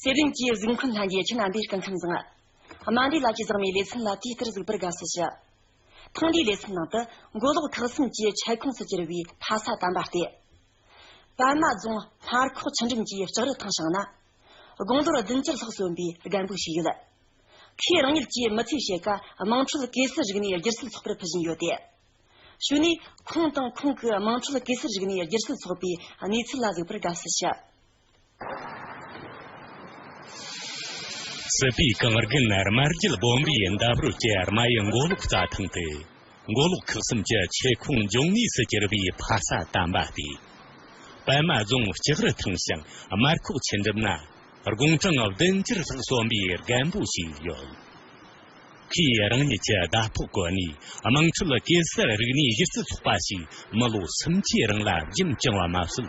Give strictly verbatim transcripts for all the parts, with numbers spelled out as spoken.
སེར་བློན་གྱིས་གཟིགས་མཁན་ལྷན་རྒྱས་ཁྱེད་རྣམ་པས་སྐུ་ཁམས་བཟང་། དམའ་འབྲེལ་ལ་གྱི་ཟག་མའི་ལེ་ཚན་ལ་དུས་ལྟར་གཟིགས་པར་དགའ་བསུ་ཞུ། ཐེངས་འདིའི་ལེ་ཚན་ནང་དུ་མགོ་ལོག་ཁག་གསུམ་གྱི་ཆེད་ཁོངས་སུ་གྱུར་པའི་ཕ་ས་དམ་པ་སྟེ། པདྨ་རྫོང་སྨར་ཁོག་ཆུ་འགྲམ་གྱི་ལྕགས་རི་ཐང་བྱང་ན། དགུང་ལོར་བདུན་ཅུ་ལྷག་སོན་པའི་རྒན་པོ་ཞིག་ཡོད། ཁོས་རང་ཉིད་ཀྱི་མི་ཚེའི་ཕྱེད་ཀ་དམངས་ཁྲོད་གེ་སར་རིག་གནས་སྒྱུ་རྩལ་ཚོགས་པར་ཕུལ་བཞིན་ཡོད་དེ། གཞུག་ནས་ཁོང་དང་ཁོང་གི་དམངས་ཁྲོད་གེ་སར་རིག་གནས་སྒྱུ་རྩལ་ཚོགས་པའི་གནས་ཚུལ་ལ་གཟིགས་པར་དགའ་བསུ་ཞུ། སྲིད་པའི་གངས་རྒན་རྨ་རྒྱལ་སྦོམ་རིའི་འདབས་རོལ་གྱི་རྨ་ཡུལ་མགོ་ལོག་རྩྭ་ཐང་དུ། མགོ་ལོག་ཁག་གསུམ་གྱི་ཆེད་ཁོངས་འབྱུང་གནས་སུ་གྱུར་པའི་ཕ་ས་དམ་པ་སྟེ། པདྨ་རྫོང་ལྕགས་རི་ཐང་བྱང་སྨར་ཁོག་ཆུ་འགྲམ་ན་དགུང་གྲངས་བདུན་ཅུ་ལྷག་སོན་པའི་རྒན་པོ་ཞིག་ཡོད། ཁོས་རང་ཉིད་ཀྱི་ཟླ་ཕོགས་བཀོལ་ནས་དམངས་ཁྲོད་གེ་སར་རིག་གནས་སྒྱུ་རྩལ་ཚོགས་པ་ཞིག་མི་ལོ་སུམ་ཅུའི་རིང་ལ་རྒྱུན་བསྐྱངས་པ་མ་ཟད།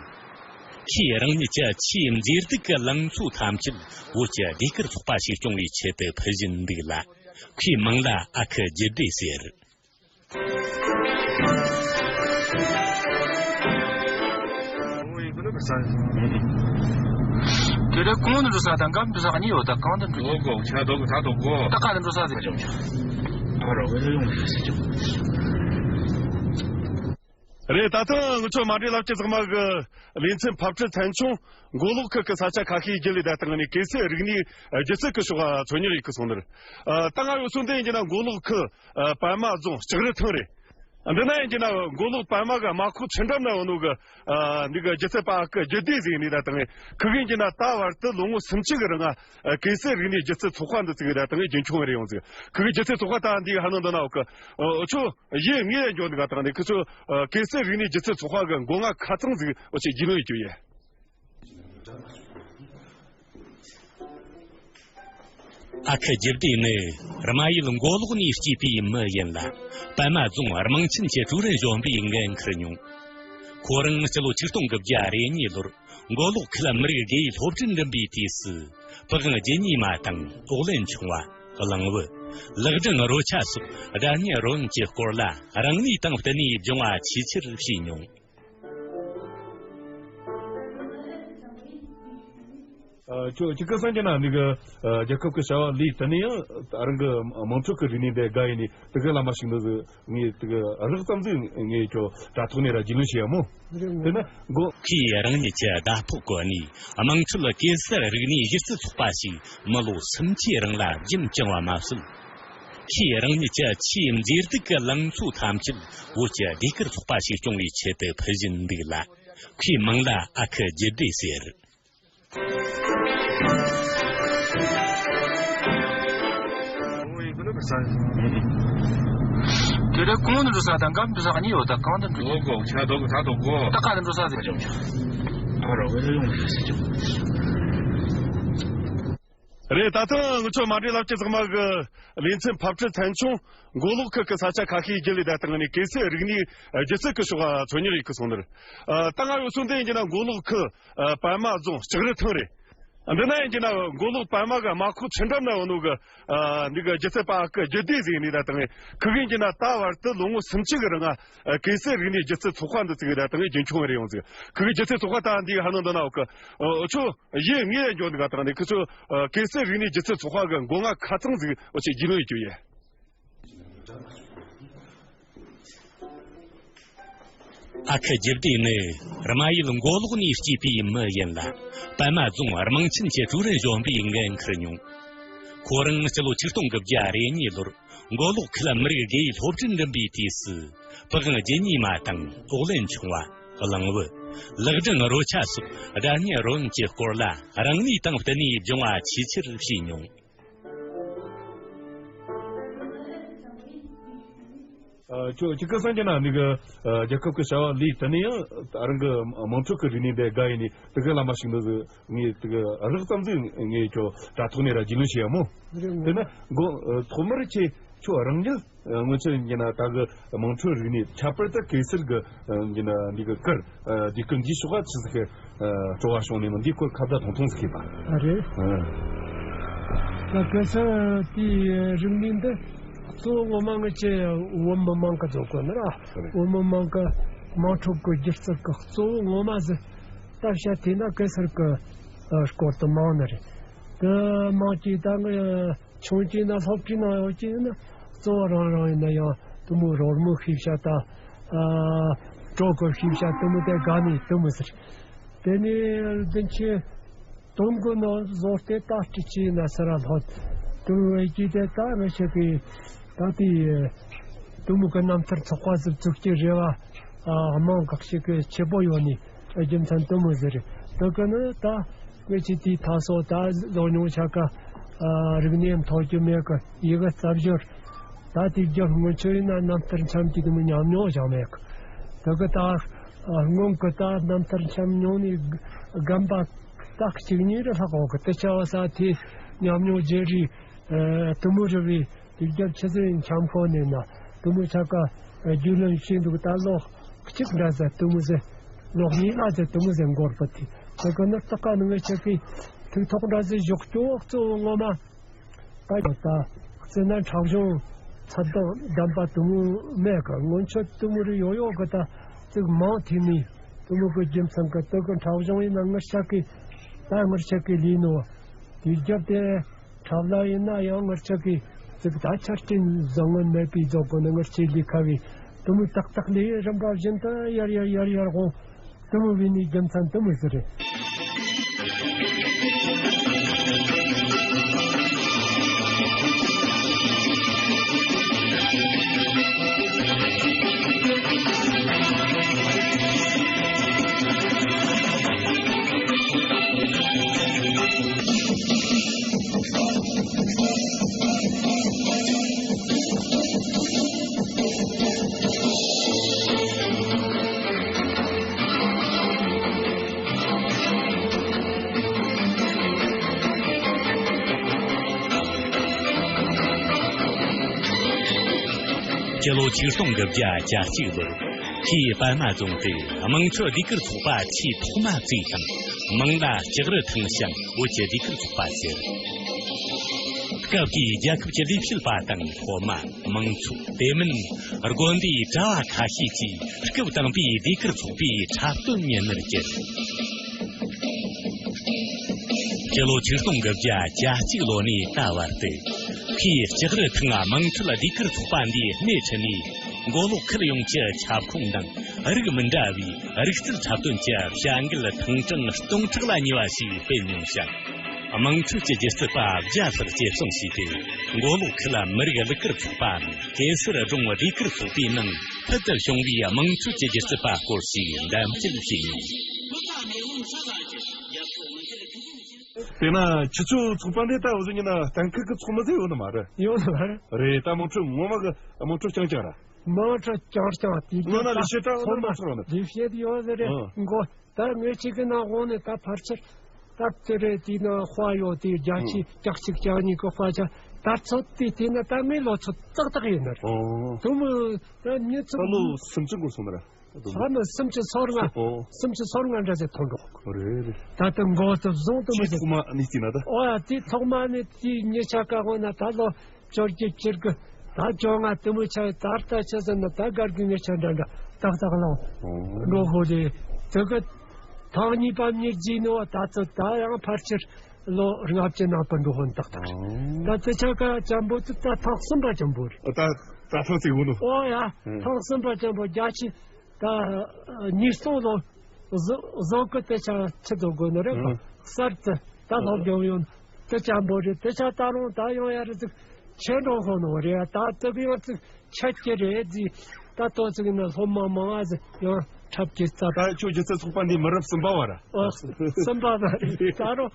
ཁོས་རང་ཉིད་ཀྱི་ཆེས་མཛེས་སྡུག་གི་ལང་ཚོ་ཐམས་ཅད་བོད་ཀྱི་ཟློས་གར་ཚོགས་པ་ཞིག་སྐྱོང་བའི་ཆེད་དུ་ཕུལ་བཞིན་འདུག་ལ། ཁོའི་མིང་ལ་ཨ་ཁུ་རྒྱུད་སྡེ་ཟེར། དེ་རེ་གོང་དུ་འགྲོ་ས་དང་སྒམ་འགྲོ་ས་གཉིས་ཡོད། ད་གང་དུ་འགྲོ། ཨོ་གོ་ཆ་དོ་གོ་ཆ་དོ་གོ་ད་ག་དུ་འགྲོ་ས་ཟེར། ཨ་རོ་གོ་ཡོང་ཟེར་ཅོ། རེད། ད་ཐེངས་ང་ཚོ་མ་འདྲེ་ལབ་ཀྱི་ཚང་མ་གི་ལེ་ཚན་ཕབ་ཁྲིད་ཚན་ཆུང་མགོ་ལོག་ཁུལ་གྱི་ས་ཆ་ཁ་ཤས་བརྒྱུད་ལས་ད་ཐེངས་ནས་གེ་སར་རིག་གནས་སྒྱུ་རྩལ་གྱི་ཕྱོགས་ཚོར་སྙེག་ཡོད་ཀི་སོང་ནི་རེད། ད་ང་ཡོད་སོང་དེ་ཡིན་གྱི་ན་མགོ་ལོག་ཁུལ་པདྨ་རྫོང་ལྕགས་རི་ཐང་རེད། འདི་ན་ཡིན་གྱི་ན་མགོ་ལོག་པདྨ་གི་རྨ་ཁོག་ཆུ་འགྲམ་ན་ཡོད་ནོ་གི་འདི་གི་སྒྱུ་རྩལ་པ་ཨ་ཁུ་རྒྱུད་སྡེ་ཟེར་ནི་ད་ཐེངས་ཁུ་གིན་གྱི་ན་ད་བར་དུ་ལོ་ངོ་སུམ་ཅུ་གི་རིང་ང་གེ་སར་རིག་གནས་སྒྱུ་རྩལ་ཚོགས་པ་འདི་ཚོ་གི་ད་ཐེངས་རྒྱུན་འཁྱོངས་རེད་ཡོང་ཟིག་ཁུ་གི་སྒྱུ་རྩལ་ཚོགས་པ་ད་འདི་ཧ་ནང་འདི་ན་ཡོད་གི། ཨོ་ཆོ། ཡེ་ངས་འགྱོ་འདི་ག་དང་ནི་ཁི་ཚོ་གེ་སར་རིག་གནས་སྒྱུ་རྩལ་ཚོགས་པ་གི་མགོ་རྔ་ཁ་ཚང་ཟིག་འོ་ཆེ་རྒྱུས་ལོན་ཡོད་རྒྱུ་ཡེ། ཨ་ཁུ་རྒྱུད་སྡེ་ནི་རྨ་ཡུལ་མགོ་ལོག་ནས་སྐྱེས་པའི་མི་ཡིན་ལ། པདྨ་རྫོང་རྨང་ཆེན་གྱི་ཀྲུའུ་རེན་གཞོན་པའི་འགན་འཁུར་མྱོང་། ཁོ་རང་སྤྱི་ལོ་ཆིག་སྟོང་དགུ་བརྒྱ་རེ་གཉིས་ལོར་མགོ་ལོག་ཁུལ་མི་རིགས་དགེ་ཡེས་སློབ་གྲྭར་འགྲིམ་པའི་དུས་སུ། པི་ཝང་རྒྱུད་གཉིས་མ་དང་ཨོག་ལན་ཆུང་བ། གླང་བུ། ལག་སྒྲེང་རོལ་ཆ་སོགས་སྒྲ་སྙན་རོལ་གྱི་སྐོར་ལ་རང་ནུས་དང་བསྟུན་ནས་སྦྱོང་བ་ཆེས་ཆེར་བྱས་མྱོང་། ཨ། ཁྱོད་ཁྱེད་ཀྱི་སང་གི་ན་ནི་གི་ཨ། རྒྱལ་ཁབ་ཀྱི་བྱ་བ་ལས་དེ་ནས་ཡང་རང་གི་དམངས་ཁྲོད་ཀྱི་རིག་གནས་དེ་དགའ་ཡིན་ནི་དེ་གི་བླ་མ་ཞིག་ནི་ཟིག་ངས་དེ་གི་རགས་ཙམ་ཟིག་ངས་ཁྱོད་དྲ་ཐོག་ནས་ར་རྒྱུས་ལོན་བྱེད་ཡ་མོ། དེ་ན་མགོ། ཁོས་རང་ཉིད་ཀྱི་ཟླ་ཕོགས་བཀོལ་ནས་དམངས་ཁྲོད་གེ་སར་རིག་གནས་སྒྱུ་རྩལ་ཚོགས་པ་ཞིག་མི་ལོ་སུམ་ཅུའི་རིང་ལ་རྒྱུན་བསྐྱངས་པ་མ་ཟད། ཁོས་རང་ཉིད་ཀྱི་ཆེས་མཛེས་སྡུག་གི་ལང་ཚོ་ཐམས་ཅད་བོད་ཀྱི་ཟློས་གར་ཚོགས་པ་ཞིག་སྐྱོང་བའི་ཆེད་དུ་ཕུལ་བཞིན་འདུག་ལ། ཁོའི་མིང་ལ་ཨ་ཁུ་རྒྱུད་སྡེ་ཟེར། དེ་རེ་གོང་དུ་འགྲོ་ས་དང་སྒམ་འགྲོ་ས་གཉིས་ཡོད། ད་གང་དུ་འགྲོ། ཨོ་གོ་ཆ་དོ་གོ་ཆ་དོ་གོ་ད་ག་དུ་འགྲོ་ས་ཟེར། ཨ་རོ་གོ་ཡོང་ཟེར་ཅོ། རེད། ད་ཐེངས་ང་ཚོ་མ་འདྲེ་ལབ་ཀྱི་ཚང་མ་གི་ལེ་ཚན་ཕབ་ཁྲིད་ཚན་ཆུང་མགོ་ལོག་ཁུལ་གྱི་ས་ཆ་ཁ་ཤས་བརྒྱུད་ལས་ད་ཐེངས་ནས་གེ་སར་རིག་གནས་སྒྱུ་རྩལ་གྱི་ཕྱོགས་ཚོར་སྙེག་ཡོད་ཀི་སོང་ནི་རེད། ད་ང་ཡོད་སོང་དེ་ཡིན་གྱི་ན་མགོ་ལོག་ཁུལ་པདྨ་རྫོང་ལྕགས་རི་ཐང་རེད། འདི་ན་ཡིན་གྱི་ན་མགོ་ལོག་པདྨ་གི་རྨ་ཁོག་ཆུ་འགྲམ་ན་ཡོད་ནོ་གི་འདི་གི་སྒྱུ་རྩལ་པ་ཨ་ཁུ་རྒྱུད་སྡེ་ཟེར་ནི་ད་ཐེངས་ཁུ་གིན་གྱི་ན་ད་བར་དུ་ལོ་ངོ་སུམ་ཅུ་གི་རིང་ང་གེ་སར་རིག་གནས་སྒྱུ་རྩལ་ཚོགས་པ་འདི་ཚོ་གི་ད་ཐེངས་རྒྱུན་འཁྱོངས་རེད་ཡོང་ཟིག་ཁུ་གི་སྒྱུ་རྩལ་ཚོགས་པ་ད་འདི་ཧ་ནང་འདི་ན་ཡོད་གི། ཨོ་ཆོ། ཡེ་ངས་འགྱོ་འདི་ག་དང་ནི་ཁི་ཚོ་གེ་སར་རིག་གནས་སྒྱུ་རྩལ་ཚོགས་པ་གི་མགོ་རྔ་ཁ་ཚང་ཟིག་འོ་ཆེ་རྒྱུས་ལོན་ཡོད་རྒྱུ་ཡེ། ཨ་ཁུ་རྒྱུད་སྡེ་ནི་རྨ་ཡུལ་མགོ་ལོག་ནས་སྐྱེས་པའི་མི་ཡིན་ལ། པདྨ་རྫོང་རྨང་ཆེན་གྱི་ཀྲུའུ་རེན་གཞོན་པའི་འགན་འཁུར་མྱོང་། ཁོ་རང་སྤྱི་ལོ་ཆིག་སྟོང་དགུ་བརྒྱ་རེ་གཉིས་ལོར་མགོ་ལོག་ཁུལ་མི་རིགས་དགེ་ཡེས་སློབ་གྲྭར་འགྲིམ་པའི་དུས་སུ། པི་ཝང་རྒྱུད་གཉིས་མ་དང་ཨོག་ལན་ཆུང་བ། གླང་བུ། ལག་སྒྲེང་རོལ་ཆ་སོགས་སྒྲ་སྙན་རོལ་གྱི་སྐོར་ལ་རང་ནུས་དང་བསྟུན་ནས་སྦྱོང་བ་ཆེས་ཆེར་བྱས་མྱོང་། ཨ། ཁྱོད་ཁྱེད་ཀྱི་སང་གི་ན་ནི་གི་ཨ། རྒྱལ་ཁབ་ཀྱི་བྱ་བ་ལས་དེ་ནས་ཡང་རང་གི་དམངས་ཁྲོད་ཀྱི་རིག་གནས་དེ་དགའ་ཡིན་ནི་དེ་གི་བླ་མ་ཞིག་ནི་ཟིག་ངས་དེ་གི་རགས་ཙམ་ཟིག་ངས་ཁྱོད་དྲ་ཐོག་ནས་ར་རྒྱུས་ལོན་བྱེད་ཡ་མོ། རེད་མོ། དེ་ན་མགོ་ཐོག་མར་ཁྱེད་ཁྱོད་རང་ཉིད་སྔོན་ཆད་ཡིན་ན་ད་གི་དམངས་ཁྲོད་རིག་གནས་ཁྱད་པར་དུ་གེ་སར་གི་ཡིན་ན་འདི་གི་གར་འདི་གི་འདི་ཤོག་ཆི་ཟིག་གི་སྤྲོ་བ་བྱུང་ནས་མི་འདི་སྐོར་ཁ་བརྡ་ཐུང་ཐུང་ཟིག་གིས་པ། ཨ་རེད། ད་གེ་སར་དེའི་རིག་གནས་འདི་གཙོ་བོ་ངོ་མ་ངི་ཆེ་བོད་མི་མང་གི་རྫོགས་གོ་ནི་ར། རེད། བོད་མི་མང་གི་དམངས་ཁྲོད་གི་སྒྱུ་རྩལ་གི་གཙོ་བོ་ངོ་མ་ཟིག་ད་བཤད་དེ་ན་གེ་སར་གི་སྐོར་དུ་མང་ནི་རེད། དེ་མང་གཅིག་ད་ངས་ཆུང་གཅིག་ན་སློབ་ཁྲིད་གནང་ཡོད་ཀྱི་ཡིན་ན། གཙོ་བོ་རང་རང་ཡིན་ན་ཡང་དེ་མོ་རོལ་མོ་ཤེས་བྱ་ད། ཨ། གྲོགས་པོ་ཤེས་བྱ་དེ་མོ་དེ་དགའ་ནི་དེ་མོ་ཟེར། དེ་ནས་བདུན་ཕྱི་དུམ་གི་ནང་བཟོ་སྟེ་ད་སྤྲི་ཆི་ན་སེ་ར་ལྷོད། དུམ་བའི་གི་དེ་ད་ང་ཆེ་གི་ད་དེ་དུམ་གི་རྣམ་ཐར་ཚོགས་པ་ཟིག་བཙུགས་ཀྱི་རེ་བ་ཨ་མང་གག་ཤིག་གི་ཆེ་པོ་ཡོད་ནི་རྒྱུ་མཚན་དུམ་ཟེར། དེ་གི་ནི་ད་ང་ཆེ་དེའི་ཐ་སོ་ད་ལོ་ཉུང་ཆ་ག་ཨ་རིག་གནས་མཐོ་རྒྱུ་མེད་གི་ཡི་གེ་རྩ་བཞུར། ད་དེ་རྒྱབ་སྔོན་ཆོས་ཡིན་ན་རྣམ་ཐར་འཆམ་གྱི་དུམ་ཉམས་མྱོང་བཞག་མེད་གི། དེ་གི་ད་སྔོན་གི་ད་རྣམ་ཐར་འཆམ་མྱོང་ནི་རྒན་པ། ད་གཅིག་གཉིས་རེ་ལྷག་འོག་གི་དེ་ཆ་བ་ས་དེ་ཉམས་མྱོང་བརྗེ་རེས་དུ་མོ་རེ་བའི་ལུགས་རྒྱབ་ཆུ་ཚོད་འཆམ་ཁོ་ནས་ན་དུ་མོ་ཆ་ག་རྒྱུས་ལོན་བྱས་འདུག་ད་ལོ་གཅིག་འདྲ་ཟེར་དུ་མོ་ཟེར། ལོ་གཉིས་ལ་ཟེར་དུ་མོ་ཟེར་འགོར་པ་དེ་དེ་ག་ནི་ཏག་ཀ་ནི་ངས་ཆེ་གི་ཐུགས་ཐོག་འདྲ་ཟེར་བཞོག་ཀྱོག་གཙོ་བོ་ངོ་མ། ད་ཡང་ད་རྩི་ན་འཁྲབ་གཞུང་ཚད་ལྡན་ལྡན་པ་དུ་མོ་མེད་གི། སྔོན་ཆད་དུ་མོ་རེ་ཡོད་ཡོད་གི་ད་ཙིག་མང་ཐེ་ནི་དུ་མོ་གི་རྒྱུ་མཚན་གི་དུ་གི་འཁྲབ་གཞུང་ཡིན་ན་ངར་ཆག་གི། ད་ངར་ཆག་གི་ལི་ནོ་དེ་རྒྱབ་དེ་འཁྲབ་ལ་ཡིན་ན་ཡང་ངར་ཆག་གི་ཙིག་ད་ཆར་སྤྲིན་བཟང་ངན་མེད་པའི་རྫོགས་སྒོ་ནས་ངར་ཆེ་ལི་ཁ་བའི་དུ་མོ་ཏག་ཏག་ལི་རིམ་པ་བཞིན་དུ་ཡར་ཡར་ཡར་ཡར་འོང་། དུ་མོ་བི་ནི་རྒྱུ་མཚན་དུ་མོ་ཟེར། སྤྱི་ལོ་ཆིག་སྟོང་དགུ་བརྒྱ་གྱ་གཅིག་ལོར་ཁོས་པད་མ་རྫོང་དུ་དམངས་ཁྲོད་ཟློས་གར་ཚོགས་པ་ཆེས་ཐོག་མ་བཙུགས་ཤིང་། མིང་ལ་ལྕགས་རི་ཐང་ཞིང་བོད་ཀྱི་ཟློས་གར་ཚོགས་པ་ཟེར། སྐབས་དེའི་རྒྱལ་ཁབ་ཀྱི་ལས་བྱེད་པ་དང་སློབ་མ། མང་ཚོགས། དེ་མིན་དགོན་སྡེའི་གྲྭ་བ་ཁ་ཤས་ཀྱིས་སྐབས་དང་པོའི་ཟློས་གར་ཚོགས་པའི་འཁྲབ་སྟོན་ཉན་ནར་བཅར། སྤྱི་ལོ་ཆིག་སྟོང་དགུ་བརྒྱ་གྱ་གཅིག་ལོ་ནས་ད་བར་དུ་ཁོས་ལྕགས་རི་ཐང་དམངས་ཁྲོད་ཟློས་གར་ཚོགས་པ་འདིའི་སྣེ་ཁྲིད་ནས་མགོ་ལོག་ཁུལ་ཡོངས་ཀྱི་ཁྱབ་ཁོངས་ནང་རིགས་མི་འདྲ་བའི་རིག་རྩལ་འཁྲབ་སྟོན་གྱི་བྱ་འགུལ་ཐེངས་གྲངས་སྟོང་ཕྲག་ལ་ཉེ་བ་ཞིག་སྤེལ་མྱོང་ཞིང་། དམངས་ཁྲོད་ཀྱི་སྒྱུ་རྩལ་པ་བརྒྱ་ལྷག་གཅེས་སྐྱོང་བྱས་ཏེ། མགོ་ལོག་ཁུལ་མི་རིགས་གླུ་གར་ཚོགས་པའམ་གེ་སར་སྒྲུང་ཟློས་གར་ཚོགས་པའི་ནང་ཕུལ་དུ་བྱུང་བའི་དམངས་ཁྲོད་ཀྱི་སྒྱུ་རྩལ་པ་སྐོར་ཞིག་འདེམས་སྤེལ་བྱས་མྱོང་། དེས་ན་ཁྱེད་ཚོའི་ཚོགས་པ་འདི་ད་འུ་ཚོ་ཡིན་ན་གཏན་འཁེལ་གྱི་ཚོགས་མི་ཟིག་ཡོད་ནི་མ་རེད། ཡོད་ནི་མ་རེད། རེད། ད་དམངས་ཁྲོད་ངོ་མ་གི་དམངས་ཁྲོད་རྐྱང་རྐྱང་ར། དམངས་ཁྲོད་རྐྱང་རྐྱང་དེ་ངོ་ན་ལས་བྱེད་ད་ཚོགས་མི་ཚོགས་ར་ནི། ལས་བྱེད་ཡོད་ཟེར་རེད། ཨང་། མགོ་ད་ངས་ཅིག་གི་ནང་འོང་ནས་ད་ཕལ་ཆེར་ད་དེ་རེད། དེ་ན་དཔའ་ཡོད་དེ་བརྒྱ་ཆ་ཨང་། བརྒྱ་གཅིག་བརྒྱ་གཉིས་ཀྱི་དཔའ་ཆ་ད་ཚོད་དེ་དེ་ན་ད་ངའི་ལོ་ཚོད་ཏག་ཏག་ཡིན་ནི་རེད། ཨོ། དུ་མོ་ད་མྱི་ཚོ་ད་ལོ་སུམ་ཅུ་འགོར་སོང་ནི་རེད། ལྷག་ན་སུམ་ཅུ་སོ་ལྔ། ཨོ། སུམ་ཅུ་སོ་ལྔ་འདྲ་ཟེར་ཐོན་འགྲོ། རེད་རེད། ད་ལྟ་མགོ་ཚོ་བཟུང་དུ་མི་ཅི་ཟེར། ཐོག་མ་ནས་བལྟས་ན་ད། ཨོ་ཡ། དེ་ཐོག་མ་ནས་དེ་ཉེ་ཆ་ག་འོ་ན་ད་ལོ་བཅོ་བརྒྱད་བཅུ་དགུ། ད་བཅོ་ལྔ་དུ་མོ་ཆ་ད་ལྟ་ཆ་ཟེར་ན་ད་སྒར་གི་ཉེ་ཆ་འདྲ་འདྲ་ཏག་ཏག་ལོ། ཨོ། འགྲོ་ཧོ་ལེ། དེ་གི་ཐེངས་གཉིས་པ་མྱི་རྫི་ནོ་ད་ཚོ་ད་ཡང་ཕལ་ཆེར་ལོ་ལྔ་བཅུ་ནང་དུ་འགྲོ་ཧོན་ཏག་ཏག་རེད། ཨོ། ད་དེ་ཆ་ག་ཅན་པོ་ཚོ་ད་ཐེངས་གསུམ་པ་ཅན་པོ་རེད། ད་ད་ཐེངས་གཅིག་འོ་ནོ། ཨོ་ཡ། ཨང་། ཐེངས་གསུམ་པ་ཅན་པོ་བརྒྱ་ཆ་ད་ཉིས་སྟོང་ལོ་བཟོ་བཟོ་གི་དེ་ཆ་ཆི་དོ་དགོས་ནི་རེད། ཨང་། གསར་དུ་ད་ལྷོ་ཨང་། བྱུང་ཡོད་དེ་ཅན་པོ་རེད། དེ་ཆ་ད་རུང་ད་ཡང་ཡ་རེ་ཟིག་ཆེ་འགྲོ་ཧོ་ནོ་རེད། ད་དེ་གི་ཡང་ཚིག་ཆད་ཀྱི་རེད་ཟིག་ད་ལྟོ་ཚིག་ནི་སློབ་མ་མང་ང་ཟིག་ཡང་འཁྲབ་ཀྱི་རྩ། ད་ཁྱོད་སྒྱུ་རྩལ་ཚོགས་པ་འདི་མི་རབས་གསུམ་པ་བ་ར། ཨོ། གསུམ་པ་བ་རེད། ད་རུང་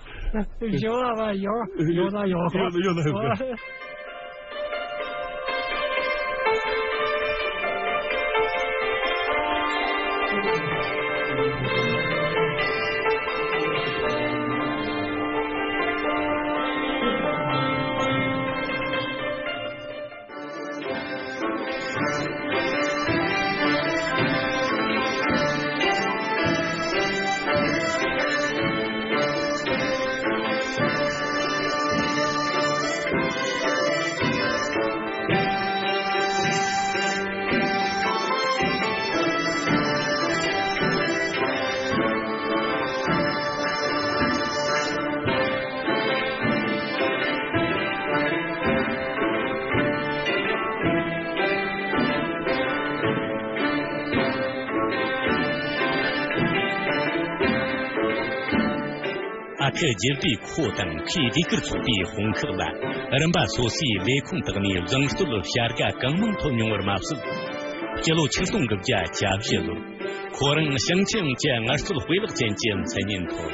བཞི་བ་བ་ཡང་ཡོད་ལ་ཡོད། ཡོད་ལ་ཡོད་ལ་ཡོད། ཨོ། ཨ་ཁུ་རྒྱུད་སྡེའི་ཁོ་དང་ཁོའི་སྡེ་ཁུལ་ཚོགས་པའི་དཔུང་ཁག་ལ་རིམ་པ་སོ་སོའི་ལས་ཁུངས་དག་ནས་བཟང་བསྟོད་བྱ་དགའ་གང་མང་ཐོབ་མྱོང་བར་མ་ཟད། སྤྱི་ལོ་ཆིག་སྟོང་དགུ་བརྒྱ་གྱ་བཞི་ལོར་ཁོ་རང་ཞིང་ཆེན་གྱི་ངལ་རྩོལ་དཔེ་ལེགས་ཅན་གྱི་མཚན་སྙན་ཐོབ།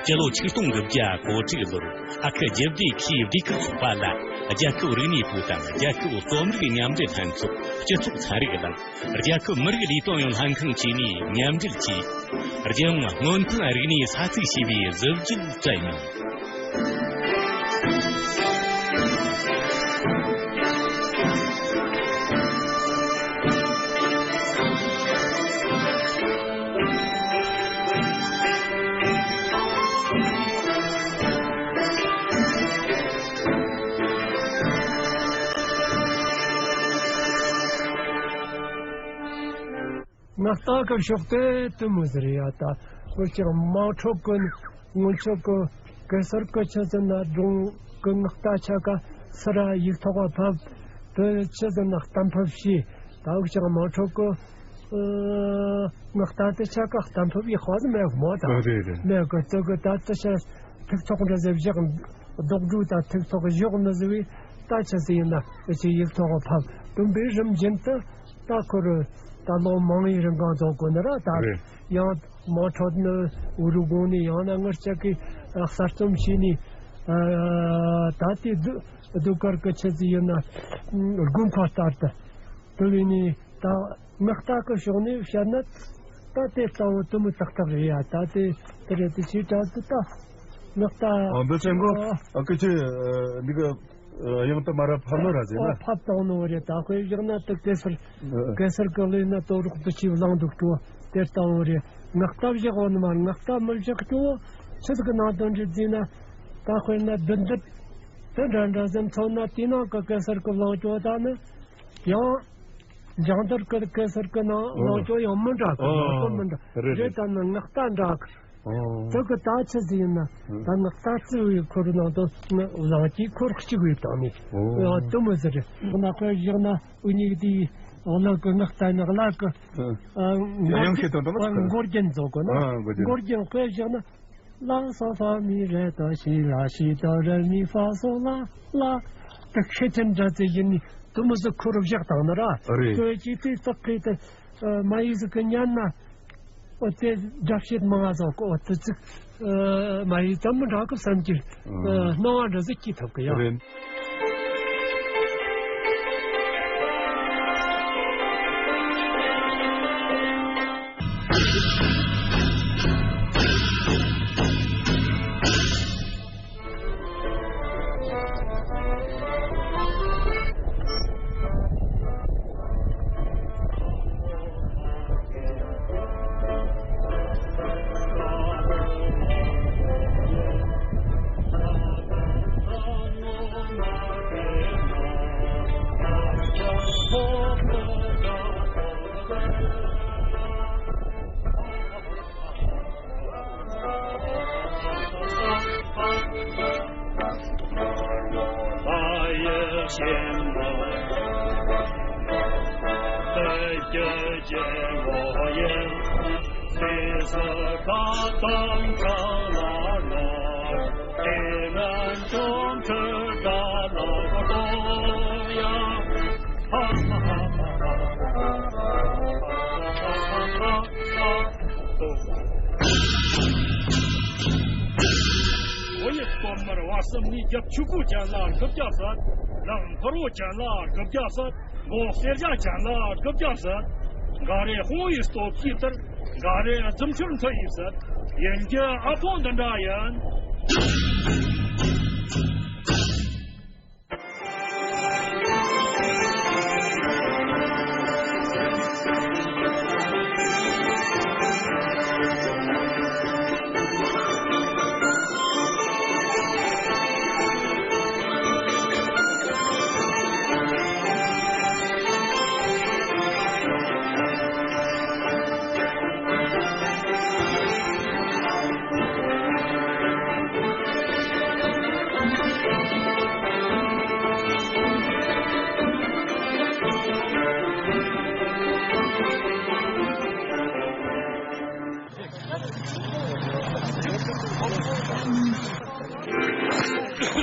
སྤྱི་ལོ་ཆིག་སྟོང་དགུ་བརྒྱ་གོ་དྲུག་ལོར་ཨ་ཁུ་རྒྱུད་སྡེ་ཁོའི་སྡེ་ཁུལ་ཚོགས་པ་ལ་རྒྱལ་ཁབ་རིག་གནས་པུའུ་དང་རྒྱལ་ཁབ་རྩོམ་རིག་མཉམ་འབྲེལ་ལྷན་ཚོགས་སྤྱི་ཚོགས་ཚན་རིག་དང་། རྒྱལ་ཁབ་མི་རིགས་ལས་དོན་ཡོད་ལྷན་ཁང་བཅས་ནས་མཉམ་འབྲེལ་གྱིས། རྒྱལ་ཡོངས་སྔོན་ཐོན་རིག་གནས་ས་ཚིགས་ཞེས་པའི་གཟི་བརྗིད་བསྩལ་མྱོང་། ང་ལྟ་སྐབས་ཤོག་དེ་དུ་མོ་ཟེར་ཡ་ད། ཁོ་ཅག་དམངས་ཁྲོད་ཀུན་སྔོན་ཆད་ཀྱི་གེ་སར་གྱི་ཆི་ཟེར་ན་སྒྲུང་གི་ངག་རྟ་ཆ་ག་སི་ར་ཡིག་ཐོག་ཕབ། དེ་ཆི་ཟེར་ན་གཏམ་ཕབ་བྱས། ད་འུ་ཅག་དམངས་ཁྲོད་ཀྱི་ངག་རྟ་དེ་ཆ་ག་གཏམ་ཕབ་ཡིག་ཧ་ཟི་མེད་མོ་ད། ཨ་རེད་རེད། མེད་གི་དེ་གི་ད་དེ་ཆ་ཐིག་ཐོག་འདྲ་ཟེར་བཞག་རྡོག་སྒྲུག་ད་ཐིག་ཐོག་བཞག་ནི་ཟེར་བས་ད་ཆི་ཟེར་ཡིན་ན་འུ་ཅག་ཡིག་ཐོག་ཕབ། དུམ་པའི་རིམ་བཞིན་དུ། ད་ཁོ་རུ་ད་ལོ་མང་ཡི་རིང་གང་ཐོག་གོ་ནི་ར་ད། རེད། ཡང་དམངས་ཁྲོད་ནི་འུ་རུ་དགོང་ནི་ཡང་ན་ངར་ཅག་གི་གསར་རྩོམ་བྱས་ནི། ད་དེ་སྡུག་སྡུག་ཀར་གི་ཆི་ཟིག་ཡིན་ན་དགུན་ཁ་ལྟར་དུ་དུ་བས་ནི་ད་ངག་རྟ་གི་ཕྱོགས་ནས་བཤད་ན་ད་དེ་ལྟ་བུ་དུ་མི་ཏག་ཏག་རེད་ཡ། ད་དེ་དེ་རེད་དེ་ཆེ་དྲག་ཏུ་ད་ངག་རྟ། ཨ་འབུ་ཆེན་གོ། ཨ་ཨ་ཀི་ཆེ་འདི་གི་ཡང་ད་མ་ར་ཕབ་ནོ་ར་ཟེར་ན། ཨོ་ཕབ་བཏང་ནོ་རེད། ད་དཔེ་བཞག་ན་དུ་གེ་སར་ཨ་གེ་སར་གི་ལས་ན་དོ་རོག་ཏུ་ཆིབས་བླངས་འདུག་ཅོ། དེ་ལྟ་བུ་རེད། ངག་རྟ་བཞག་འོ་ནི་མ་ངག་རྟ་མི་བཞག་ཅོ། ཆི་ཟིག་གི་ནང་དོན་རེད་ཟེར་ན། ད་དཔེར་ན་བདུད་འདུལ་དེ་འདྲ་འདྲ་ཟེར་མཚོན་ན་དེ་ནང་གི་གེ་སར་གི་བླངས་ཅོ་ད་ནི་ཡང་། འཇང་དར་གི་གེ་སར་གི་ནང་ཨོ་ལངས་ཅོ་ཡང་མི་འདྲ་གི། ཨོ་ངག་རྟ་མི་འདྲ་རེད་རེད། རེད། ད་ནི་ངག་རྟ་འདྲ་གི། ཨོ། དེ་གི་ད་ཆི་ཟིག་ཡིན་ན། ཨོ། ད་ངག་རྟ་རྩི་བའི་ཁོར་ནང་དུ་ནི་བླངས་ཀྱི་ཁོར་གཅིག་བའི་བཏང་ནི། ཨོ། ཡང་དུ་མི་ཟེར། ཁོ་ན་ཁོས་བཞག་ན་འུ་གཉིས་དེའི་གླུ་གི་ངག་རྟ་ནི་གླུ་གི། ཨོ། ཨ་ཡང་ཤེས་དོན་དུ་མ་ཟེར། མགོ་རྒྱན་བཟོ་གོ་ན། ཨ་མགོ་རྒྱན། མགོ་རྒྱན་ཁོས་བཞག་ན། ལ་སོ་ཧྥ་མི་རེ་དོ་ཞི་ལ་ཞི་དོ་རེ་མི་ཧྥ་སོ་ལ་ལ། དེ་ཤེས་ཅན་འདྲ་ཚེ་ཡིན་ནི་དུ་མི་ཟིག་ཁོ་རུ་བཞག་བཏང་ན་ར། ཨ་རེད། དོ་ཅི་ཏི་ཙག་གི་དེ་མ་ཡིག་ཟིག་གི་ཉན་ན། ཨོ་དེ་སྒྲ་བཤད་མང་ང་ཟིག་གོ། ཨོ་དེ་ཚིག་མ་ཡིག་ཙམ་མི་འདྲ་གི་བསམ་གྱི་སྣང་བ་འདྲ་ཟིག་སྐྱེ་ཐུབ་གི་ཡ། རེད། བོད་ཡུལ་སྟོད་སྨད་བར་གསུམ་ནས་རྒྱབ་ཆོས་སྒོ་ཅན་ལ་རྒུབ་བརྒྱབ་ཟེར། ལག་འཕུར་བོ་ཅན་ལ་རྒུབ་བརྒྱབ་ཟེར། མགོ་གསེར་ཞྭ་ཅན་ལ་རྒུབ་བརྒྱབ་ཟེར། འགའ་རེ་དཔུང་བའི་སྟོབས་ཀྱིས་ལྟར། འགའ་རེ་རྫུ་འཕྲུལ་མཐུ་ཡིས་ཟེར། ཡིན་རྒྱུ་ཨ་ཕོ་འདི་འདྲ་ཡིན།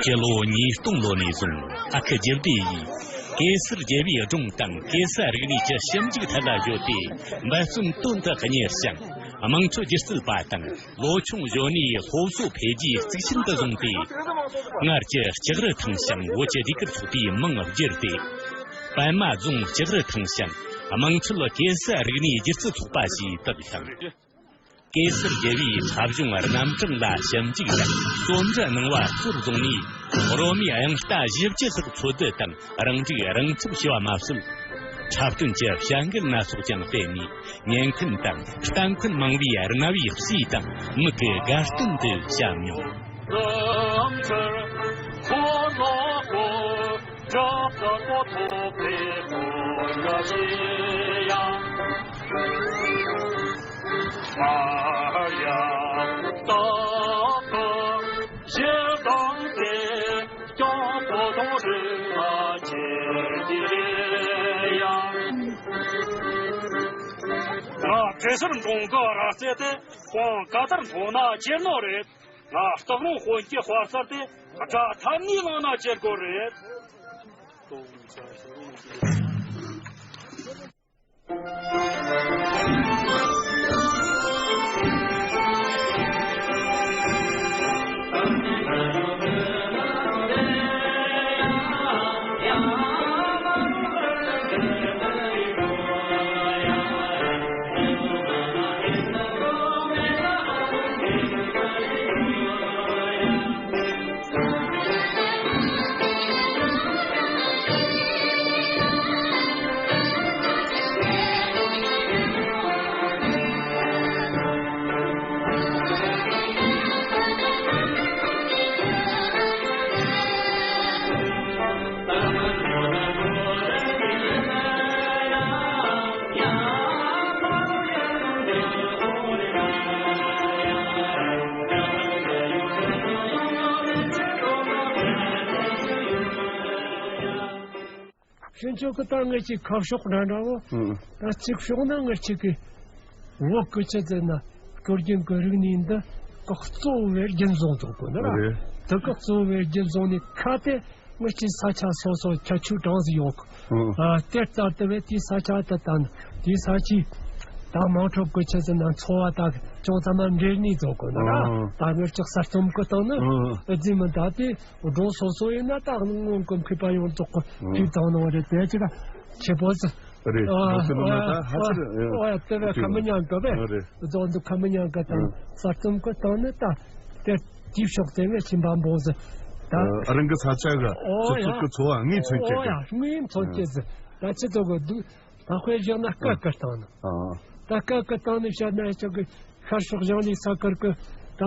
སྤྱི་ལོ་ཉིས་སྟོང་ལོ་ནས་བཟུང་ཨ་ཁུ་རྒྱུད་སྡེ་ཡིས་གེ་སར་རྒྱལ་བའི་སྒྲུང་དང་གེ་སར་རིག་གནས་ཀྱི་ཞིབ་འཇུག་ཐད་ལ་བརྗོད་དེ་འབད་བརྩོན་དོན་དུ་གཉེར་ཞིང་། དམངས་ཁྲོད་སྒྱུ་རྩལ་པ་དང་ལོ་ཆུང་གཞོན་ནུའི་སློབ་གསོ་འཕེལ་རྒྱས་གཙིགས་ཆེན་དུ་བཟུང་སྟེ། སྔར་གྱི་ལྕགས་རི་ཐང་ཞིང་བོད་ཀྱི་ཟློས་གར་ཚོགས་པའི་མིང་བསྒྱུར་ཏེ། པད་མ་རྫོང་ལྕགས་རི་ཐང་ཞིང་དམངས་ཁྲོད་གེ་སར་རིག་གནས་སྒྱུ་རྩལ་ཚོགས་པ་ཞེས་བཏགས་ཤིང་། གེ་སར་རྒྱལ་བའི་འཁྲབ་གཞུང་རྣམ་གྲངས་ལ་ཞིབ་འཇུག་དང་རྩོམ་འབྲི་གནང་བ་གཙོར་བཟུང་ནས། རོལ་མོའི་དབྱངས་རྟ་བཞི་བཅུ་ལྷག་འཚོལ་བསྡུ་དང་རང་སྒྲིག་རང་འཁྲབ་བྱས་པ་མ་ཟད། འཁྲབ་སྟོན་གྱི་བྱ་འགུལ་སྣ་ཚོགས་ཀྱང་སྤེལ་ནས། ཉན་མཁན་དང་ལྟ་མཁན་མང་བའི་རྣ་བའི་གསོས་དང་མིག་གི་དགའ་སྟོན་དུ་བྱས་མྱོང་། ང་བྲེ་སེར་འབྲོང་གི་ར་རྩེ་དེ་ཁོང་ཀ་ཏར་མཐོང་ན་ཁྱེར་ནོ་རེད། ང་སྟག་རོང་དཔོན་གྱི་དཔའ་རྩལ་དེ་དགྲ་ཐབས་ནས་བླངས་ན་ཁྱེར་དགོས་རེད། ཕྱིན་ཆད་ཀྱི་ད་ངེད་ཀྱི་ཁ་ཕྱོགས་འདྲ་འདྲ་བོ། ཨང་། ད་གཅིག་ཕྱོགས་ན་ངེད་ཅིག་གི་བོད་ཀྱི་ཆི་ཟེར་ན་སྲོལ་རྒྱུན་གྱི་རིག་གནས་འདི་ཀྱི་གཙོ་བོ་བའི་རྒྱུན་བཟུང་འདུག་གོ་ནི་ར། རེད། དེ་ཀྱི་གཙོ་བོ་བའི་རྒྱུན་བཟུང་ནས་ཁ་དེ་ངེད་ཀྱི་ས་ཆ་སོ་སོ་ཁྱད་ཆོས་གྲངས་སུ་ཡོད་གི། ཨང་། ཨ། དེ་ལྟར་དུ་བས་དེའི་ས་ཆ་དེ་དང་དེའི་ས་ཆའི་ད་དམངས་ཁྲོད་ཀྱི་ཆི་ཟེར་ན་འཚོ་བ་དང་ཅུང་ཙམ་མ་འབྲེལ་ནས་འདུག་གོ་ནི་ར། ཨང་། ད་ངེད་ཀྱི་གསར་རྩོམ་གྱི་སྟེང་ནི། ཨང་། ཨ། རྫུན་མི་འདྲ་སྟེ། སྒྲུང་སོ་སོ་ཡིན་ན་ད་སྔོན་གྱི་མཁས་པ་ཡོངས་རྫོགས་ཀྱིས་ཨང་། བྲིས་བཏང་གནང་བ་རེད། དེ་ཅི་ག་ཁྱེད་པོ་ཟི། རེད། ཨ། སྒྲུང་ཟེར་ན་ད་ཨ་ཧ་ཅིར་ཨ་ཨ་དེ་བས་ཁ་མི་ཉན་གི་བས། ཨ། རེད། རྫོང་དུ་ཁ་མི་ཉན་གི་དང་། ཨང་། གསར་རྩོམ་གྱི་སྟེང་ནི་ད་དེ་དེའི་ཕྱོགས་དེ་ངས་ཕྱིན་པ་འབོང་ཟི། ད་ཨ་རང་གི་ས་ཆ་གི་ཨོ་སོ་སོ་ཡ་གི་འཚོ་བ་དངོས་མཚོན་ཨོ་བྱེད་ཀྱི། ཡ་དངོས་མཚོན་བྱེད་ཟི། ད་ཅི་ཐུབ་གི་འདུག་ད་དཔེ་བཞག་ན་སྐད་ཀྱི་སྟེང་ནས། ཨ། ད་སྐད་ཀྱི་སྟེང་ནས་བཤད་ན་ཅག་གི་ཤར་ཕྱོགས་ཞང་ལི་ས་ཁུལ་གྱི་ད་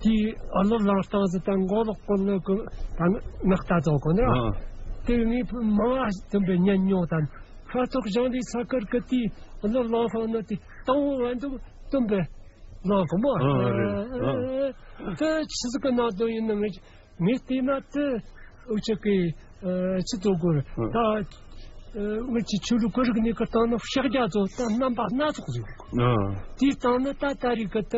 དེའི་ཨ་ལོ་ལང་སྟངས་སུ་ད་མགོ་ལོག་གོ་ལོག་གི་ད་ངག་རྟ་ཚོ་གོ་ནི། ཨ། དེ་ངས་མང་བ་དུམ་པའི་ཉན་མྱོང་དང་། ཤར་ཕྱོགས་ཞང་ལི་ས་ཁུལ་གྱི་དེའི་ཨ་ལོ་ལང་ཤོག་ནི་དེ་དང་བོ་བན་དུ་དུམ་པའི་ལང་གོ་མོ། ཨ། རེད། ཨ། དེ་ཆི་ཟིག་གི་ནང་དུ་ཡིན་ནི་ངས། ངས་བལྟས་ན་དེ་འུ་ཅག་གི་ཨ་ཆི་ཚོ་གོ་ད་ཨ་ངེད་ཀྱི་ཆོས་ལུགས་ཀྱི་རིག་གནས་ཀྱི་སྟེང་ན་ཕྱག་རྒྱ་ཚོ་ད་རྣམ་པ་སྣ་ཚོགས་ཡོད། ཨ། དེའི་སྟེང་ན་ད་ད་རེས་ཀྱི་ད་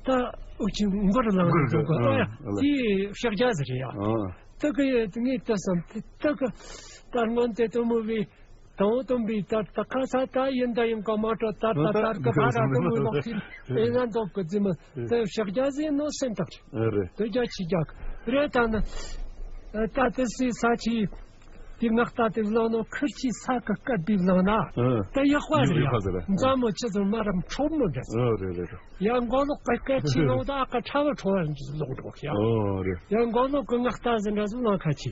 ད་འུ་ཅག་མགུར་ལང་མགུར་ཚོ་གོ་ཨ་ད་ཡ་ཨ་དེའི་ཕྱག་རྒྱ་ཟེར་ཡ། ཨ། ད་གི་ངས་ལྟ་བསམ་དེ་ད་གི་ད་སྔོན་དེ་དུ་མོ་བའི། དང་དུམ་པའི་ལྟར་ད་ཁ་ས་ད་ཡིན་ད་ཡིན་ག་མ་སྤྲོ་ལྟར་ད་ལྟར་གི་ཕ་ར་དུ་མི་ལོག་ཁྱིམ་ཨེ་ན་འདོག་གི་རྫི་མི་དེ་ཕྱག་རྒྱ་ཟིན་ནོ་སེམས་ཐག་རེད། དེ་རྒྱ་ཆི་རྒྱག་རེད། ད་ནི་ད་དེ་སི་ས་ཆི་དེ་ངག་ད་དེ་བླངས་ནོ་ཁིར་ཆི་ས་གི་སྐད་དེ་བླངས་ན་ད་ཡག་པ་ཟེར་ཡ་མཛའ་མོ་ཆི་ཟེར་མ་རམ་ཁྲོམ་མོ་འདྲ་ཟེར། ཡ་མགོ་ལོག་གི་སྐད་ཆི་ལོག་ད་ཨ་ཀ་ཁྲ་བ་ཁྲོ་བ་ལོག་འགྲོ་ཡ། ཡ་མགོ་ལོག་གི་ངག་ད་ཟེར་འདྲ་ཟེར་བླངས་ཁ་ཆི་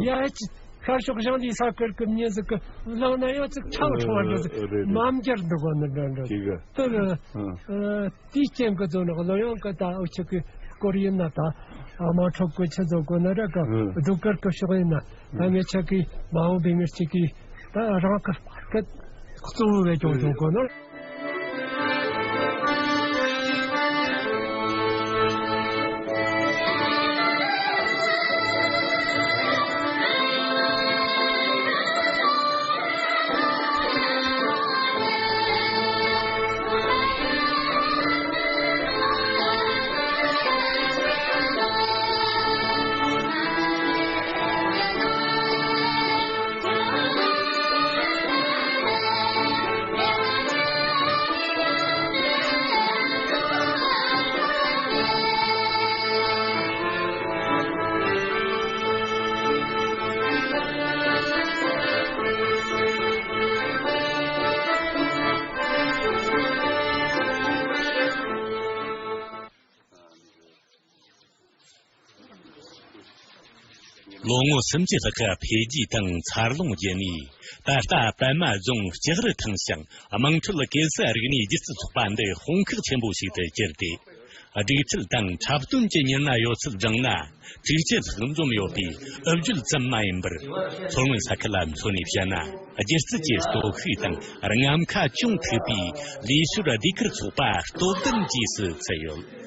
ཡ་ཧ་ཅི། ཤར་ཕྱོགས་ཞང་ལི་ས་ཁུལ་གྱི་མྱི་ཟིག་གི་བླངས་ན་ཡང་ཅིག་ཁྲ་བ་ཁྲོ་བ་འདྲ་ཟིག་རེད་རེད། མ་འགྱུར་འདུག་གོ་ནི་འདྲ་འདྲ་དེ་གི་དེ་གི་ཨ་དེའི་རྐྱེན་གྱིས་ཚོ་ནི་གླུ་དབྱངས་གི་ད་འུ་ཅག་གི་སྐོར་ཡིན་ན་ད་ཨ་མ་ཁྲོབ་གི་ཆི་ཚོ་གོ་ནི་རེད་གི་ཨ་ཟློས་གར་གི་ཕྱོགས་ཡིན་ན་ད་ངེད་ཆ་གི་མ་འོངས་པའི་མི་གཅིག་གི་ད་རང་གི་སྐད་གཙོ་བོ་བས་ཀྱང་བྱུང་གོ་ནི། ལོ་ངོ་སུམ་ཅུ་ལྷག་གི་འཕེལ་རྒྱས་དང་འཚར་ལོངས་བརྒྱུད་ནས། ད་ལྟ་པད་མ་རྫོང་ལྕགས་རི་ཐང་ཞིང་དམངས་ཁྲོད་གེ་སར་རིག་གནས་སྒྱུ་རྩལ་ཚོགས་པ་འདི་དཔུང་ཁག་ཆེན་པོ་ཞིག་ཏུ་གྱུར་ཏེ། སྒྲིག་ཁྲལ་དང་འཁྲབ་སྟོན་གྱི་མི་སྣ་ཡོད་ཚད་བགྲངས་ན། དྲུག་ཅུ་ལྷག་འཛོམས་ཡོད་པས། འུ་བརྗོད་ཙམ་མ་ཡིན་པར། མཚོ་སྔོན་ས་ཁུལ་ལ་མཚོན་ནས་བཤད་ན། སྒྱུ་རྩལ་གྱི་སྟོབས་ཤུགས་དང་རྔམ་ཁ་ཅུང་མཐུག་པའི་ལས་ཞོར་ཟློས་གར་ཚོགས་པ་སྟོབས་ལྡན་ཅེས་སུ་བརྩི་ཡོད།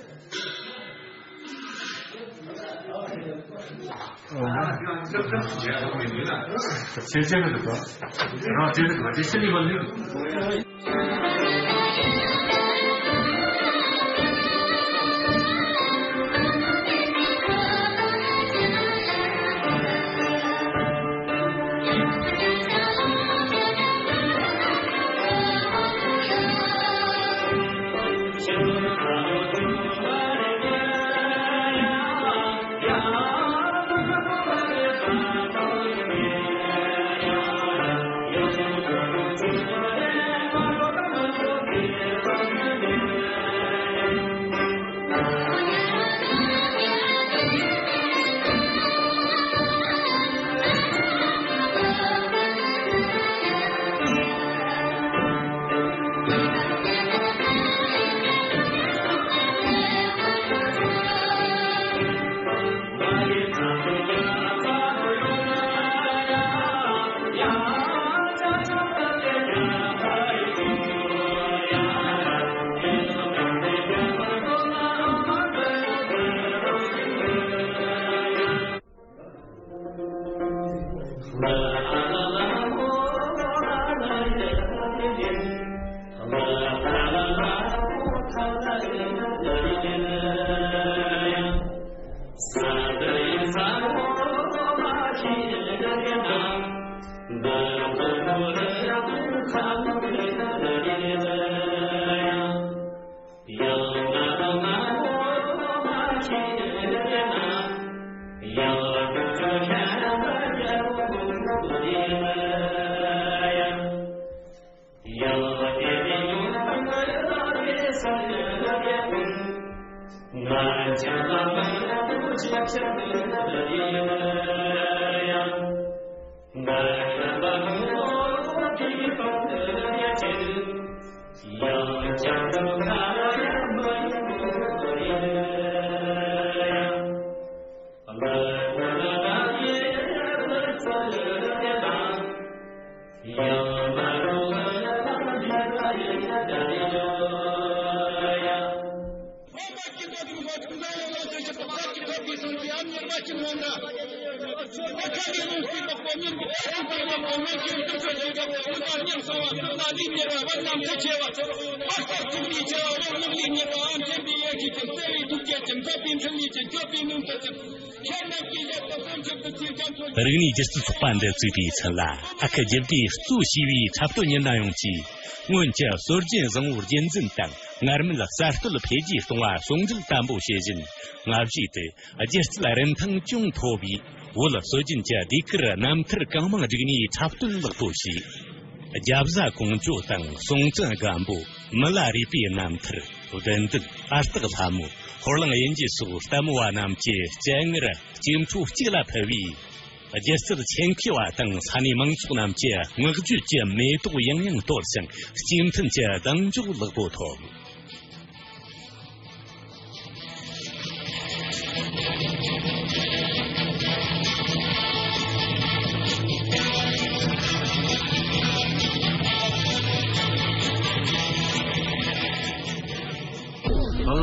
རིག་གནས་སྒྱུ་རྩལ་ཚོགས་པ་འདི་བཙུགས་པའི་ཚུན་ལ། ཨ་ཁུ་རྒྱལ་པོས་གཙོ་བྱས་པའི་འཁྲབ་སྟོན་མི་སྣ་ཡོངས་ཀྱིས། སྔོན་གྱི་སྲོལ་རྒྱུན་བཟང་བོ་རྒྱུན་འཛིན་དང་། སྔར་མེད་གསར་གཏོད་འཕེལ་རྒྱས་གཏོང་བ་ཟུང་འབྲེལ་དམ་པོ་བྱེད་བཞིན། སྔ་གཞུག་ཏུ་སྒྱུ་རྩལ་རིན་ཐང་ཅུང་མཐོ་བའི་བོད་སྲོལ་རྒྱུན་གྱི་ཟློས་གར་རྣམ་ཐར་གང་མང་བསྒྲིགས་ནས་འཁྲབ་སྟོན་ལེགས་པོ་བྱས། རྒྱ་བཟའ་ཀོང་ཇོ་དང་སྲོང་བཙན་སྒམ་པོ། མི་ལ་རས་པའི་རྣམ་ཐར། བདུད་འདུལ། ཨ་སྟག་ལྷ་མོ། ཧོར་གླིང་དབྱིན་ཇི་སོགས་ལྟད་མོ་བ་རྣམས་ཀྱི་སྤྱན་སྔར་སྐྱེས་འཕྲོ་གཅིག་ལ་ཕུལ་བས། སྒྱུ་རྩལ་ཆེད་མཁས་བ་དང་ས་གནས་མང་ཚོགས་རྣམས་ཀྱི་བསྔགས་བརྗོད་ཀྱི་མེ་ཏོག་ཡང་ཡང་གཏོར་ཞིང་། སྐྱེས་ཕན་གྱི་གདེང་འཇོག་ལེགས་པོ་ཐོབ།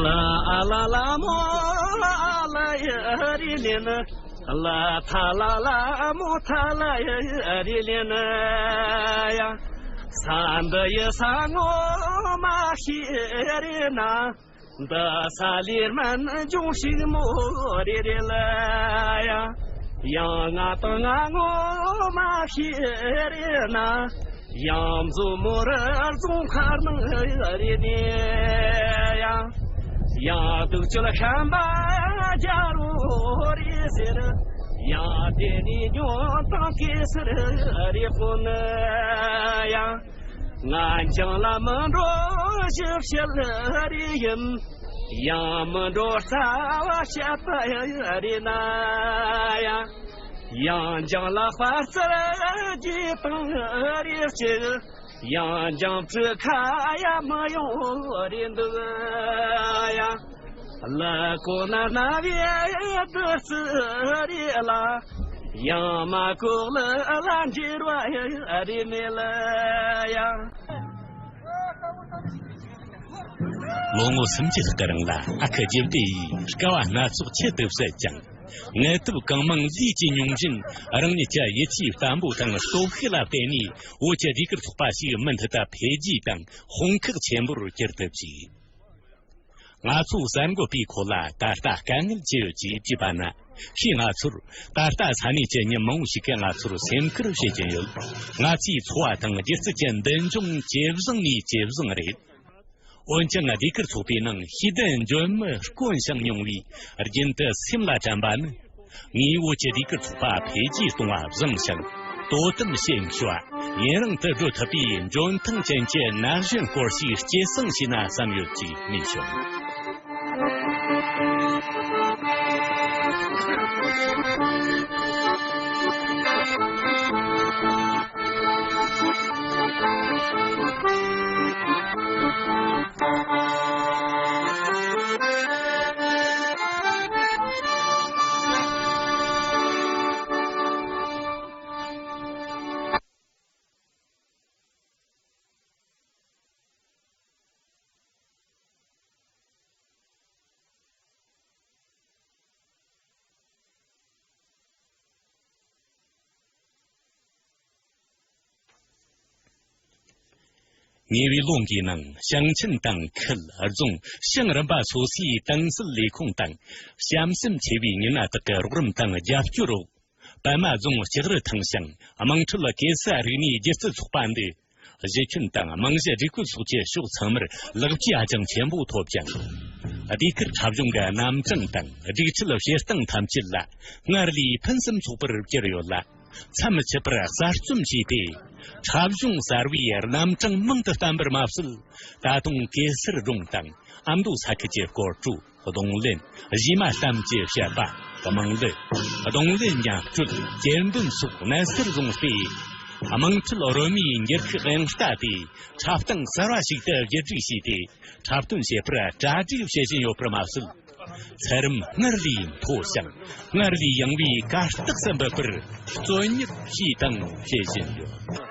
ལ་ཨ་ལ་ལ་མོ་ཨ་ལ་ཡ་རི་ལེ་ན། ལ་ཐ་ལ་ལ་མོ་ཐ་ལ་ཡ་རི་ལེ་ན་ཡ། ས་འདི་ཡི་ས་ངོ་མ་ཤེས་རེ་ན། འདི་ས་ལེར་མན་ལྗོངས་ཤིག་མོ་རེ་རེ་ལ་ཡ། ཡང་ང་དང་ང་ངོ་མ་ཤེས་རེ་ན། ཡང་མཛོ་མོ་རི་རྫོང་མཁར་ནང་རེ་ནས་ཡང་། ཡང་སྡུག་སྤྱོད་ཤན་པ་རྒྱ་རོ་རེ་ཟེར། ཡང་དེ་ནས་ཉོན་དང་གེ་སར་རེ་ཧོ་ནི་ཡང་། ང་འཇང་ལ་མི་འགྲོ་ཞིབ་བཤད་རེ་ཡིན། ཡང་མི་འགྲོ་རྩ་བ་བཤད་པ་རེ་ན་ཡང་། ཡང་ལྗང་ལ་དཔའ་རྩལ་གྱི་དང་རེ་གཅིག་ཡང་ལྗང་བྲུ་ཁ་ཡ་མི་ཡོང་རེ་འདུག་ཡ། ལ་གོ་ན་ན་བའི་བདུད་རྩི་རེ་ལ། ཡང་མ་གོག་ལ་ལ་འཇིར་བ་རེ་མེད་ལ་ཡ། ལོ་ངོ་སུམ་ཅུ་ལྷག་གི་རིང་ལ་ཨ་ཁུ་རྒྱུད་སྡེ་ཡིས་དཀའ་བ་སྣ་ཚོགས་ཁྱད་དུ་བསད་ཀྱང་། ངལ་དུབ་གང་མང་ལས་ཀྱིས་མྱོང་བཞིན། རང་ཉིད་ཀྱི་ཡིད་ཆེས་བརྟན་པོ་དང་སྟོབས་ཤུགས་ལ་བརྟེན་ནས། བོད་ཀྱི་ཟློས་གར་ཚོགས་པ་ཞིག་མུ་མཐུད་དུ་འཕེལ་རྒྱས་དང་དཔུང་ཁག་ཆེན་པོར་གྱུར་ཐུབ་ཅིང་། ང་ཚོ་གསར་འགོད་པས་ཁོ་ལ་ད་ལྟ་དཀའ་ངལ་ཅི་ཡོད་ཅེས་དྲིས་པ་ན། ཁོས་ང་ཚོར། ད་ལྟ་ས་གནས་ཀྱི་མི་མང་བོ་ཞིག་གིས་ང་ཚོར་སེམས་ཁུར་བྱེད་ཀྱིན་ཡོད། ང་ཚོའི་འཚོ་བ་དང་སྒྱུ་རྩལ་གྱི་མདུན་ལྗོངས་ཇེ་བཟང་ནས་ཇེ་བཟང་རེད། འོན་ཀྱང་ཟློས་གར་ཚོགས་པའི་ནང་ཤེས་ལྡན་འཇོན་མི་དཀོན་ཞིང་ཉུང་བས། རྒྱུན་དུ་སེམས་ལ་དྲན་པ་ནི། ངས་བོད་ཀྱི་ཟློས་གར་ཚོགས་པ་འཕེལ་རྒྱས་གཏོང་བ་བཟང་ཞིང་། དོ་དམ་བྱེད་འགྱུར་བ་ཡུན་རིང་དུ་སྒྲུབ་ཐུབ་པའི་འཇོན་ཐང་ཅན་གྱི་ན་གཞོན་སྐོར་ཞིག་སྐྱེད་སྲིང་བྱས་ན་བསམ་ཡོད་ཅེས་སྨྲས་བྱུང་། ཉེ་བའི་ལོ་འགའི་ནང་ཞིང་ཆེན་དང་ཁུལ་རྫོང་ཞིང་རིམ་པ་སོ་སོའི་ཏང་སྲིད་ལས་ཁུངས་དང་བྱམས་སེམས་ཆེ་བའི་མི་སྣ་དག་གི་རོགས་རམ་དང་རྒྱབ་སྐྱོར་འོག་པད་མ་རྫོང་ལྕགས་རི་ཐང་ཞིང་དམངས་ཁྲོད་གེ་སར་རིག་གནས་སྒྱུ་རྩལ་ཚོགས་པ་འདི། གཞི་ཁྱོན་དང་རྨང་གཞི་སྒྲིག་བཀོད་སོགས་ཀྱི་ཕྱོགས་ཚང་མར་ལེགས་བཅོས་ཧ་ཅང་ཆེན་པོ་ཐོབ་ཅིང་། ཟློས་གར་འཁྲབ་གཞུང་གི་རྣམ་གྲངས་དང་སྒྲིག་ཆས་བྱེད་སྟངས་ཐམས་ཅད་ལ་སྔར་ལས་ཕུན་སུམ་ཚོགས་པར་གྱུར་ཡོད་ལ། མཚམས་ཆད་པར་གསར་རྩོམ་བྱས་ཏེ། འཁྲབ་གཞུང་གསར་བའི་རྣམ་གྲངས་མང་དུ་བསྟན་པར་མ་ཟད། ད་དུང་གེ་སར་སྒྲུང་དང་ཨ་མདོ་ས་ཁུལ་གྱི་སྐོར་བྲོ། རྡུང་ལེན། གཞས་མ་གཏམ་གྱི་བཤད་པ། དམངས་གླུ། རྡུང་ལེན་མཉམ་སྤྲོད། གྱེར་འདོན་སོགས་གནས་སར་བཟུང་སྟེ། དམངས་ཁྲོད་རོལ་མོའི་འགྱུར་ཁུག་དབྱངས་རྟ་དེ་འཁྲབ་སྟངས་གསར་བ་ཞིག་ཏུ་བསྒྱུར་བཅོས་བྱས་ཏེ། འཁྲབ་སྟོན་བྱེད་པར་གྲ་སྒྲིག་བྱེད་བཞིན་ཡོད་པར་མ་ཟད། ཚད་རིམ་སྔར་ལས་མཐོ་ཞིང་སྔར་ལས་ཡངས་པའི་གར་སྟེགས་སུ་འབུད་པར་བརྩོན་གཉེར་བྱས་དང་བྱེད་བཞིན་ཡོད།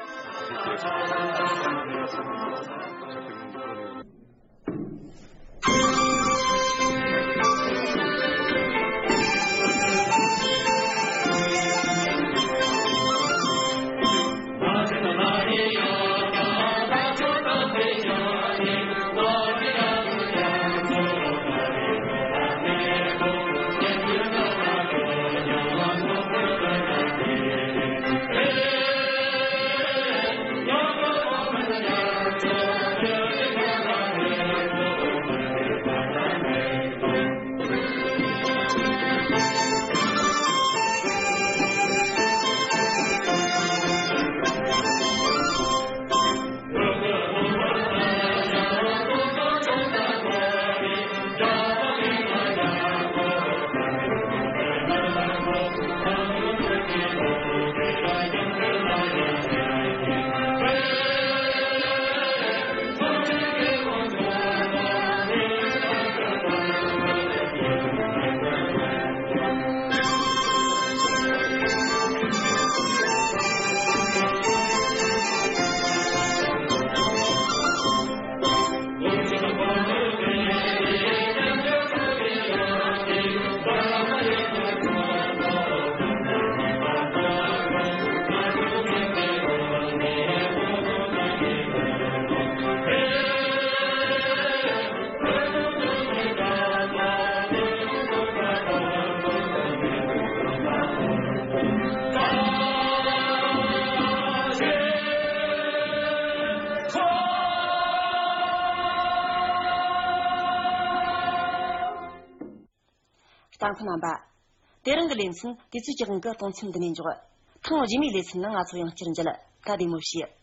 ལྟ་མཁན་རྣམ་པ། དེ་རིང་གི་ལེ་ཚན་དུས་ཚོད་ཀྱི་དབང་གིས་གཏོང་མཚམས་འདི་ནས་འཇོག་ཐེངས་རྗེས་མའི་ལེ་ཚན་ནང་ང་ཚོ་ཡང་བསྐྱར་མཇལ། ད་བདེ་མོ་བྱོས།